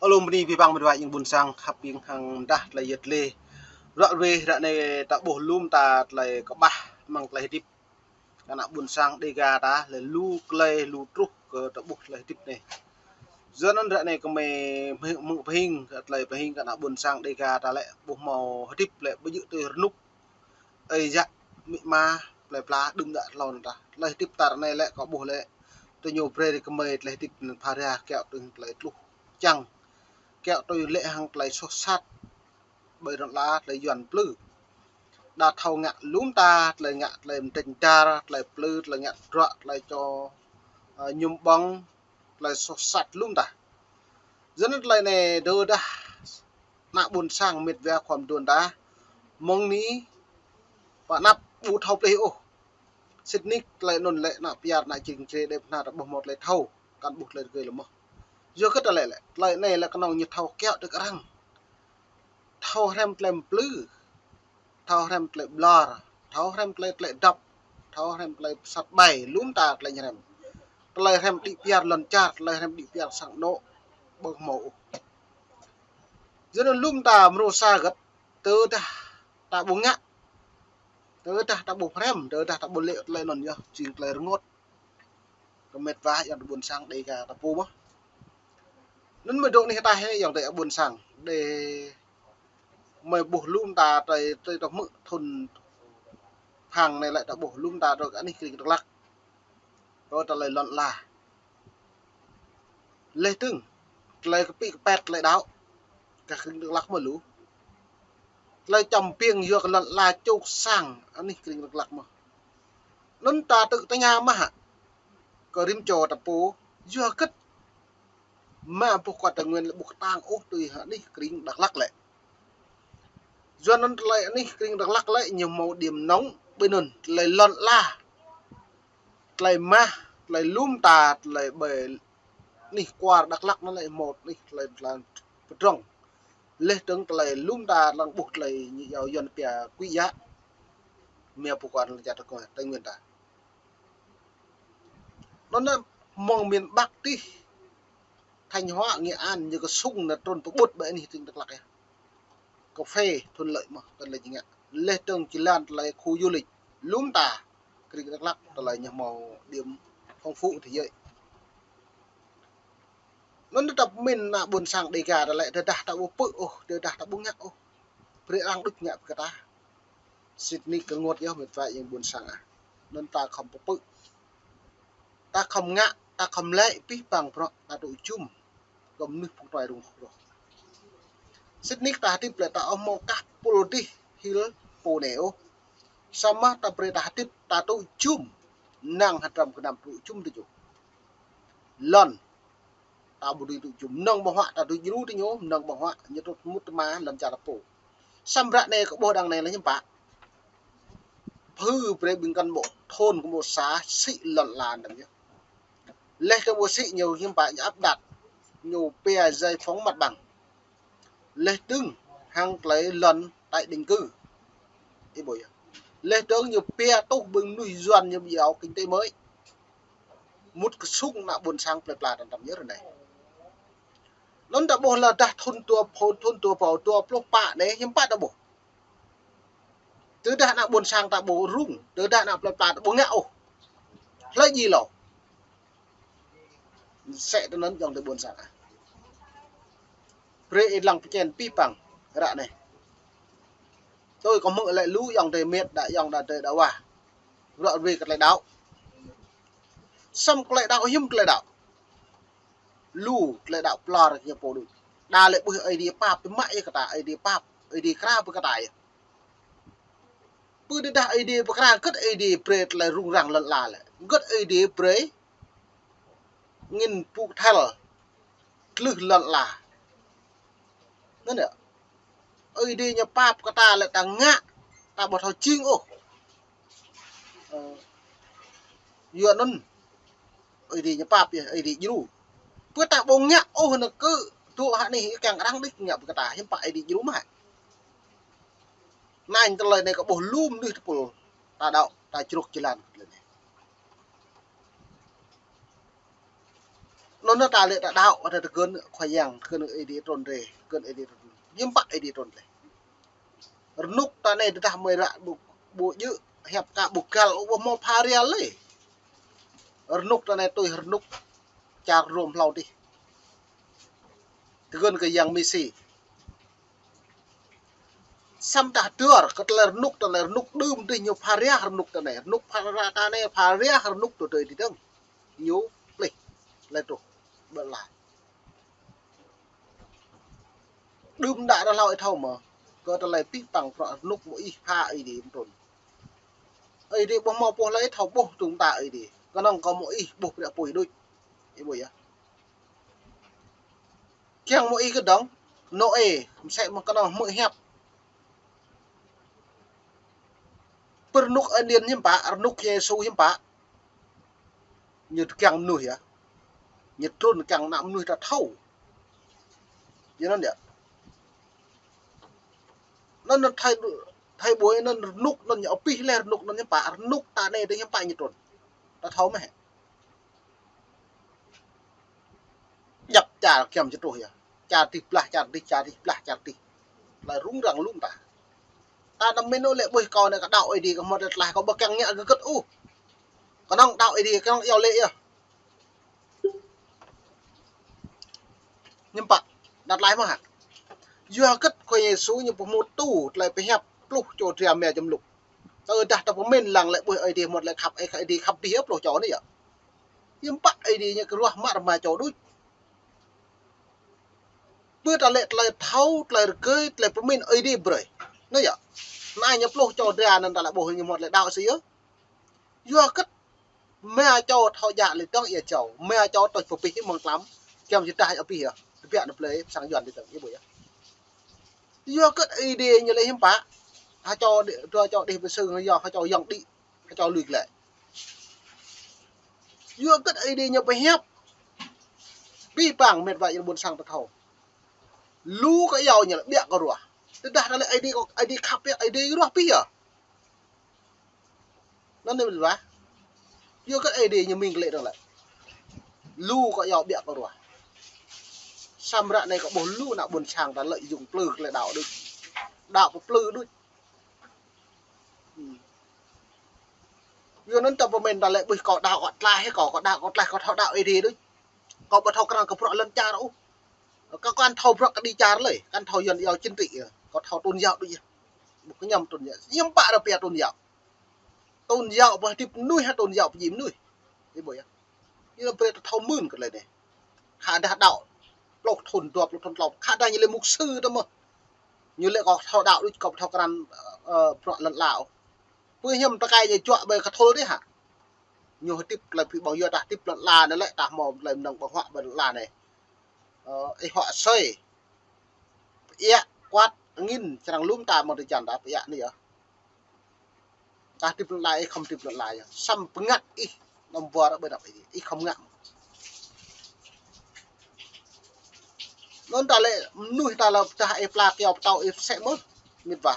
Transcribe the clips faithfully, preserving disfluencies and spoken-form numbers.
Ơ lu bơni abih bang mơdua ing ƀuôn sang khăp ing hăng mơdah tơlơi yơh tơlơi. Ră ruai ră anai ta ƀuh lŏm ta tơlơi kơƀah amăng tơlơi hơdip kơ ană ƀuôn sang Dêga ta, lĕ lu tơlơi lu truh kơ ta ƀuh tơlơi hơdip anai. Yua anŭn ră anai kơmơi hmư̆ pơhing kơ tơlơi pơhing kơ ană ƀuôn sang Dêga ta lĕ ƀuh hmâo hơdip lĕ ƀu djơ̆ tui rơnŭk ơi yă, amĭ ama, plơi pla, đưm đă hlâo anŭn ta. Tơlơi hơdip ta ră anai lĕ kâo ƀuh lĕ, tơ ñu brơi kơ kơmơi tơlơi hơdip anŭn phara kiaŏ tui tơlơi tluh čang, kiaŏ tui lĕ hăng tơlơi soh sat ƀơi lŏn ala, tơlơi Yuan plư. Đa thâo ngă lŏm ta, tơlơi ngă tơlơi mơdrĕñ dar, tơlơi plư, tơlơi ngă bruă, tơlơi čô, ơ, mơñum ƀơ̆ng, tơlơi soh sat lŏm ta. Yua anŭn tơlơi anai tơdah ană ƀuôn sang mĕt wa khua mơduôn ta, mơ̆ng anai pơ anăp ƀu thâo pơplih ôh. Sĭt nik tơlơi anŭn lĕ ană piar ană čring čre đe pơhna ta ƀuh hmâo tơlơi thâo, kăn ƀuh tơlơi rơgơi lơ̆m mơ̆n. Yua hơget tơlơi lĕ, tơlơi anai lĕ kơnơ̆ng ñu thâo kiaŏ tui kơ arăng. Thâo hrăm tơlơi plư, thâo hrăm tơlơi ƀlŏr, thâo hrăm tơlơi tơlơi dŏp, thâo hrăm tơlơi sat ƀai, lŏm ta tơlơi ñu hrăm. Tơlơi hrăm đĭ piar lŏn čar, tơlơi hrăm đĭ piar sang anŏ, ƀu hmâo ôh. Yua anŭn lŏm ta mrô sa gơ̆t, tơdah ta ƀu ngă, tơdah ta ƀu hrăm, tơdah ta ƀu lĕ tơlơi anŭn yơh, jing tơlơi rơngot kơ mĕt wa ayŏng adơi ƀuôn sang Dêga ta pô mơ̆n. Anŭn mơ̆ dŏ anih ta hĕ ayŏng adơi ƀuôn sang, đe mơi ƀuh lŏm ta tơlơi, tơlơi ta hmư̆ thŭn phang anai lĕ ta ƀuh lŏm ta tơlơi kơ anih krĭng Dak Lak. Kơ tơlơi lŏn ala. Leh dơ̆ng, tơlơi kơpĭ kơpet tơlơi đaŏ, kơ krĭng Dak Lak mơ̆ lu. Tơlơi čăm ƀing yua kơ lŏn ala čŏk sang anih krĭng Dak Lak mơ̆n. Anŭn ta tŭ tơña mơ̆n hă, kơ rĭm čô ta pô, yua hơget mă ƀuh kơ Tây Nguyên lĕ ƀu kơtang ôh tui anih krĭng Dak Lak lĕ. Yua anŭn tơlơi anih krĭng Dak Lak lĕ ñu hmâo điểm nóng ƀơi anŭn, tơlơi lŏn ala, tơlơi mah, tơlơi lŏm ta, tơlơi ƀơi anih kwar Dak Lak anŭn lĕ hmâo anih tơlơi, tơlơi pơdrŏng. Leh dơ̆ng tơlơi lŏm ta lăng ƀuh tơlơi ñu iâu Yuan pia quỹ giá, mia pơkŏn lĕ čar Tây Nguyên ta. Anŭn mơ̆ng miền Bắc tih, Thanh Hóa, Nghệ An, ñu kơ sung anŭn trŭn pơƀut ƀơi anih krĭng Dak Lak yơh. Cà phê thuận lợi mơ̆n, tơlơi ñu ngă. Leh dơ̆ng jơlan tơlơi khu du lịch, lŏm ta, krĭng Dak Lak, tơlơi ñu hmâo điểm phong phú thế giới. Anŭn ta pơmĭn ană ƀuôn sang Dêga ta lĕ, tơdah ta ƀu pơ̆ ôh, tơdah ta ƀu ngă ôh, brơi arăng đôč ngă brơi kơ ta. Sĭt nik kơ rơngot yơh mĕt wa ayŏng ƀuôn sang ah. Anŭn ta khŏm pơpơ̆. Ta khŏm ngă, ta khŏm lĕ abih bang bruă ta tŭ jum kơ mơnuih phung tuai rŭng rŏh. Sĭt nik ta hơdip lĕ ta ƀu hmâo kah pul dih hil pô anai ôh. Samơ̆ ta brơi ta hơdip ta tŭ jum, năng hơdrăm gơnam tŭ jum tơ ñu. Lŏn ta ƀu dưi tŭ jum, mơnơ̆ng ƀơ̆ng huă ta dưi djru tơ ñu, mơnơ̆ng ƀơ̆ng huă ñu trŭt mŭt tơma lŏn čar ta pô. Samơ̆ ră anai kơ ƀuh dang anai lĕ hiư̆m pă. Pơhư̆ brơi ƀing cán bộ thôn, cán bộ xã sĭ lŏn ala anŭn yơh. Leh cán bộ sĭ ñu hiư̆m pă, ñu áp đặt, ñu pia giải phóng mặt bằng. Leh dơ̆ng hăng tơlơi lŏn tái định cư. Ih ƀuh yơh. Leh dơ̆ng ñu pia tuh ƀing mơnuih Yuan ñu ƀu iâu kinh tế mới. Mŭt kơ sung ană ƀuôn sang plơi pla tơm tơm yơh ră anai. Anŭn ta ƀuh lĕ tơdah thŭn dua, thŭn dua rơbâo dua pluh pă anai hiư̆m pă ta ƀuh. Tơdah ană ƀuôn sang ta ƀu rŭng, tơdah ană plơi pla ta ƀu ngă ôh, hlơi djai lŏ. Sĕ tơ anŭn ayŏng adơi ƀuôn sang ah. Brơi ih lăng pơčen abih bang ră anai. Tui kâo hmư̆ lĕ lu ayŏng adơi mĕt, đa ayŏng đa adơi đa wa, ră ruai kơ tơlơi đaŏ. Samơ̆ tơlơi đaŏ hiư̆m tơlơi đaŏ. Lu tơlơi đaŏ plŏr ñu pô đôč. Đa lĕ ƀuh Ơi Adai pap, pơmă yơh kơ ta, Ơi Adai pap, Ơi Adai krao pơ kơ ta yơh. Pơ tơdah Ơi Adai pơkra, hơget Ơi Adai brơi tơlơi rŭng răng lŏn ala lĕ. Hơget Ơi Adai brơi angĭn pŭ thel tlưh lŏn ala. Anŭn yơh. Ơi Adai ñu pap kơ ta lĕ ta ngă, ta ƀu thâo jing ôh. Ơ, yua anŭn Ơi Adai ñu pap yơh, Ơi Adai djru. Pơ ta ƀu ngă ôh anŭn kơ dŏ hă anai kiăng arăng đôč ngă pơ kơ ta, hiư̆m pă Ơi Adai djru mơ̆. Anai tơlơi anai kơ ƀuh lu mơnuih tơpul ta đaŏ, ta čruk jơlan tơlơi anai. Anŭn ta lĕ ta đaŏ, ta tơgŭn Khua Yang, tơgŭn Ơi Adai trŭn rai, tơgŭn Ơi Adai trŭn. Hiư̆m pă Ơi Adai trŭn rai. Rơnŭk ta anai tơdah mơi ră ƀu, ƀu djơ̆ hiăp kă ƀu găl ôh, ƀu hmâo pha rial lĕ. Rơnŭk ta anai tui rơnŭk čar Rôm hlâo adih. Tơgŭn kơ Yang Mêsi. Samơ̆ ta hơdơr kơ tơlơi rơnŭk, tơlơi rơnŭk đưm adih ñu pha riah rơnŭk ta anai. Rơnŭk pha riah ta anai, pha riah rơnŭk tơdơi adih dơ̆ng. Ñu plih tơlơi truh ƀơi ala. Đưm đă ta hlâo ih thâo mơ̆, kơ tơlơi pih păng prăk rơnŭk mơ̆ ih pha Ơi Adai mơ̆ trŭn. Ơi Adai ƀu hmâo pô hlơi thâo ƀuh tŭng ta Ơi Adai. Kơnơ̆ng kơ mơ̆ ih ƀuh prăk apui đôč. Ih ƀuh yơh. Kiăng mơ̆ ih kơdơ̆ng, Nôê, mơsĕ mơ̆ kơnơ̆ng hmư̆ hiăp. Pơ rơnŭk Ơi Adai hiư̆m pă, rơnŭk Yêsu hiư̆m pă. Ñu tơkiăng mơnuih yơh. Ñu trŭn kiăng ană mơnuih ta thâo. Yơh anŭn yơh. Anŭn, anŭn thâo, thâo ƀuh anŭn rơnŭk anŭn ñu abih lĕ rơnŭk anŭn hiư̆m pă, rơnŭk ta anai dơ̆ng hiư̆m pă ñu trŭn. Ta thâo mơ̆ hĕ. Djăp čar giăm čơtruh yơh. Čar adih blah, čar adih, čar adih blah, čar adih. Tơlơi rŭng răng lŏm ta. Ta anăm mĭn ôh lĕ ƀuh kâo anai kơ đaŏ Ơi Adai kơ hmâo tơlơi tlaih kâo ƀu kiăng ngă hơget ôh. Kơnơ̆ng đaŏ Ơi Adai, kơnơ̆ng iâu laĭ yơh. Hiư̆m pă, đa tlaih mơ̆ hă. Yua hơget Khua Yêsu ñu pơhmut tŭ tơlơi pơhiăp pluh čô dra mơyang jơmlŭk. Tơdah ta pơmĭn lăng lĕ ƀuh Ơi Adai hmâo tơlơi khăp, Ơi Adai khăp abih pluh čô anai yơh. Hiư̆m pă Ơi Adai ñu kơ ruah mă rơma čô đôč. Pơ ta lĕ tơlơi thâo, tơlơi rơgơi, tơlơi pơmĭn Ơi Adai brơi. Anai yơh. Anai ñu pluh čô dra anŭn ta lĕ ƀuh ñu hmâo tơlơi đaŏ sĭt yơh. Yua hơget rơma čô thâo djă lĕ dơ̆ng ia jâo. Rơma čô tơl pơpih mơ̆ng tlam. Giăm čơdah abih yơh. Tơbiă ană plơi pơsang Yuan adih dơ̆ng, ih ƀuh yơh. Yua hơget Ơi Adai ñu lĕ hiư̆m pă. Ha čô đih, dua čô đih pơsưng yơh, ha čô yŏng đĭ, ha čô lui glaĭ. Yua hơget Ơi Adai ñu pơhiăp. Pih păng mĕt wa yơh ƀôn sang ta thâo. Lu kơ iâu ñu lĕ ƀiă kơ ruah. Tơdah ta lĕ Ơi Adai, Ơi Adai khăp yơh, Ơi Adai ruah abih yơh. Anŭn anai mĕt wa. Yua hơget Ơi Adai ñu mĭn kơ lĕ dơ̆ng lĕ. Lu kơ iâu ƀiă kơ ruah. Samơ̆ ră anai kơ ƀuh lu ană ƀôn sang ta lợi dụng plư kơ tơlơi đaŏ đôč. Đaŏ pơplư đôč. Hmm. Yua anŭn ta pơmĭn ta lĕ ƀuh kâo đaŏ kơ tlaih, kâo, kâo đaŏ kơ tlaih, kâo thâo đaŏ Ơi Adai đôč. Kâo ƀu thâo krăn kơ bruă lŏn čar ôh. Kâo kăn thâo bruă kơđi čar lơi, kăn thâo Yuan iâu chính trị. Kâo thâo tôn giáo đôč yơh. Ƀu kơ ñăm tôn giáo. Hiư̆m pă ră pia tôn giáo. Tôn giáo ƀu hơdip mơnuih hă, tôn giáo pơjing mơnuih. Ih ƀuh yơh. Yua anŭn brơi ta thâo mưn kơ tơlơi anai. Khă dah đaŏ pluh thŭn, dua pluh thŭn, tlâo. Khă dah ñu lĕ mục sư ta mơ̆. Ñu lĕ kâo thâo đaŏ đôč, kâo ƀu thâo krăn, ơ, bruă lŏn ala ôh. Pơ hiư̆m tơkai ñu juă ƀơi kơthul adih hă. Ñu hơdip tơlơi pơpŭ ƀơ̆ng yua ta hơdip lŏn ala anai lĕ ta hmâo tơlơi mơnơ̆ng ƀơ̆ng huă ƀơi lŏn ala anai. Ơ, ih huă asơi. Pơiă, kuat, angin, čơrang lŏm ta mơ̆ng tơjan ta pơiă anai yơh. Ta hơdip lŏn ala, ih khŏm hơdip lŏn ala yơh. Samơ̆ bơngăt ih, anăm wơr ƀơi anăp ih, ih khŏm ngă. Anŭn ta lĕ mơnuih ta lĕ tơdah ih pla kyâo pơtâo ih pơsĕ mơ̆, mĕt wa.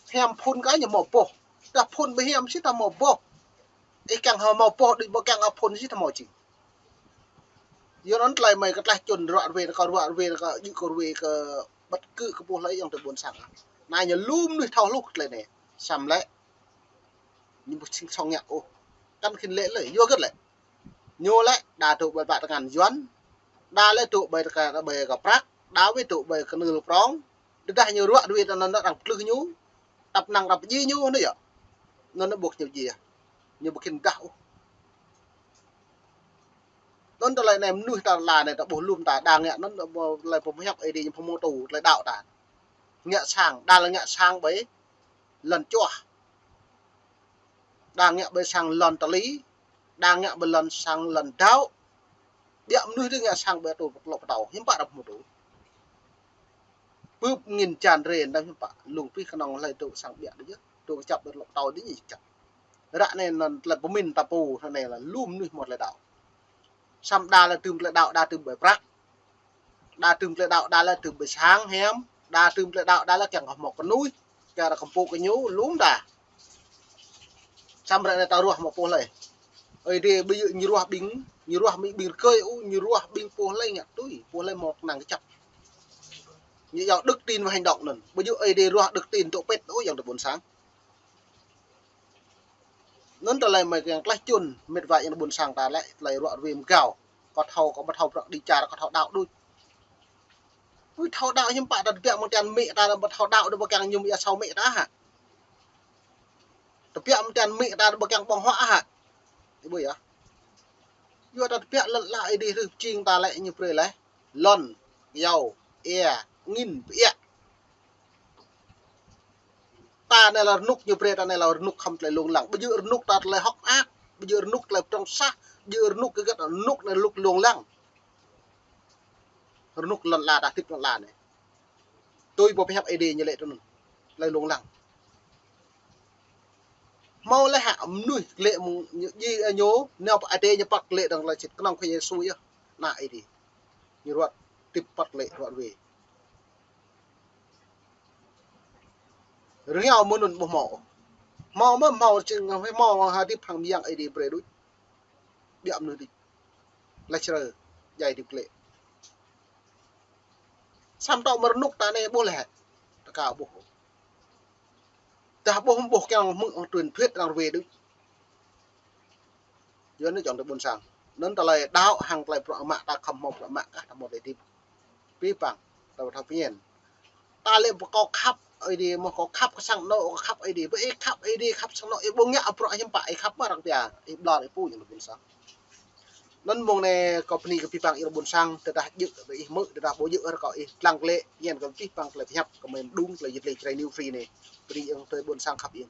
Hiam phŭn kơ ñu hmâo boh. Tơdah phŭn ƀu hiam sĭt ta hmâo boh. Ih kiăng hmâo boh đôč ƀu kiăng ôh phŭn sĭt ta hmâo jing. Yua anŭn tơlơi mơi kơ tlaih čun ruă ruê kơ ruă ruê kơ djơ̆ kơ ruê kơ ƀăt kơ kơ pô hlơi ayŏng adơi ƀôn sang. Anai ñu lu mơnuih thâo hluh kơ tơlơi anai. Samơ̆ lĕ ñu ƀu sing song ngă ôh. Kăn khĭn lĕ lơi, yua hơget lĕ. Ñu lĕ đa dŏ ƀơi pă tơngan Yuan, đa lĕ dŏ ƀơi tơka, ƀơi kơ prăk, đa wơ̆t dŏ ƀơi kơnưl prŏng. Tơdah ñu ruă ruê anŭn arăng pơtlưh ñu, tăp năng arăng pơdjai ñu anai yơh. Anŭn ƀu kơ ñu djai. Ñu ƀu khĭn gah ôh. Anŭn tơlơi anai mơnuih ta lă anai ta ƀuh lŏm ta đa ngă anŭn tơlơi pơhiăp Ơi Adai ñu pơhmut tŭ tơlơi đaŏ ta. Ngă sang, đa lĕ ngă sang ƀơi lŏn čuah. Đa ngă ƀơi sang lŏn tơli, đa ngă ƀơi lŏn sang lŏn đaŏ. Ƀiă mơnuih đa ngă sang ƀơi tơlŏ pơtâo, hiư̆m pă arăng pơhmut tŭ. Pơp ngin jan ren đa hiư̆m pă, lung pih kơnơ̆ng hlơi dŏ sang ƀiă đa yơh, dŏ kơjăp ƀơi tơlŏ pơtâo đa ñu kơjăp. Ră anai anŭn tơlơi pơmĭn ta pô, ră anai lĕ lu mơnuih hmâo tơlơi đaŏ. Samơ̆ đa lĕ tŭm tơlơi đaŏ, đa tŭm ƀơi prăk. Đa tŭm tơlơi đaŏ, đa lĕ tŭm ƀơi sang hiam. Đa tŭm tơlơi đaŏ, đa lĕ kiăng kơ hmâo kơnuih. Kiăng arăng kơmpuk kơ ñu, lŏm đa. Samơ̆ ră anai ta ruah hmâo pô hlơi. Ơi Adai ƀu djơ̆ ñu ruah ƀing Ñu ruah mĭ ƀing rơkơi ôh, ñu ruah ƀing pô hlơi ngă tui, pô hlơi mơ̆ năng kơčăp. Ñu yua đức tin và hành động anŭn. Ƀu djơ̆ Ơi Adai ruah đức tin tŏ pĕt ôh, ayŏng adơi ƀôn sang. Anŭn tơlơi mơ̆ kiăng tlaih čun, mĕt wa ayŏng adơi ƀôn sang ta lĕ, tơlơi ruă ruê mơgao. Kâo thâo, kâo ƀu thâo prăk đi čar, kâo thâo đaŏ đôč. Ui, thâo đaŏ hiư̆m pă ta tơbiă mơ̆ng tian mĕ ta, ƀu thâo đaŏ đôč ƀu kiăng ñu mơ̆ ia sau mĕ ta hă? Tơbiă mơ̆ng tian mĕ ta ƀu kiăng ƀơ̆ng huă hă? Ih ƀuh yơh. Yua ta tơbiă lŏn ala Ơi Adai hrih pơjing ta lĕ ñu brơi laih. Lŏn, kyâo, ia, angin, biă. Ta anai lĕ rơnŭk ñu brơi ta anai lĕ rơnŭk khŏm tơlơi lông lăng. Ƀu djơ̆ rơnŭk ta tơlơi hŏk mơak, ƀu djơ̆ rơnŭk tơlơi pơdrŏng sah, ƀu djơ̆ rơnŭk kơ găt rơnŭk anai rơnŭk lông lăng. Rơnŭk lŏn ala ta hơdip lŏn ala anai. Tui pô pơhiăp Ơi Adai ñu laĭ tui anŭn. Tơlơi lông lăng. Hmâo laih hă mơnuih glaĭ mơ̆ng ñu, ji, ñu, nao pơ Ơi Adai ñu păt glaĭ dơ̆ng tơlơi sĭt kơnơ̆ng Khua Yêsu yơh. Ană Ơi Adai. Ñu ruă hơdip păt glaĭ ruă ruê. Rơngiao mơ̆ng anŭn ƀu hmâo. Hmâo mơ̆ hmâo čing hmâo hơdip hăng mơyang Ơi Adai brơi đôč. Biă mơnuih đôč. Laih črơ djai hơdip glaĭ. Samơ̆ tŏ mơ̆ rơnŭk ta anai ƀuh laih. Tơka ƀuh. Tơdah ƀuh ƀuh kiăng hmư̆ truyền thuyết arăng ruê đôč. Yua anŭn ayŏng adơi ƀôn sang. Anŭn tơlơi đaŏ hăng tơlơi bruă mă ta khŏm hmâo bruă mă kah ta hmâo tơlơi hơdip. Pĭ păng, ta ƀu thâo pơñen. Ta lĕ ƀu kâo khăp Ơi Adai, mơ̆ kâo khăp kơ sang anŏ, kâo khăp Ơi Adai. Ƀu ih khăp Ơi Adai, khăp sang anŏ, ih ƀu ngă bruă hiư̆m pă, ih khăp mơ̆ arăng pia, ih ƀlŏr, ih pui ayŏng adơi ƀôn sang. Anŭn mông anai kâo bơni kơ pĭ păng ayŏng adơi ƀôn sang, tơdah djơ̆ ƀu ih hmư̆, tơdah ƀu djơ̆ rơkâo ih lăng glaĭ, ñen kơ pĭ păng tơlơi pơhiăp kơ mơi mơđung tơlơi jơt lĕ Jrai New Free anai. Bơni ayŏng adơi ƀôn sang khăp ih.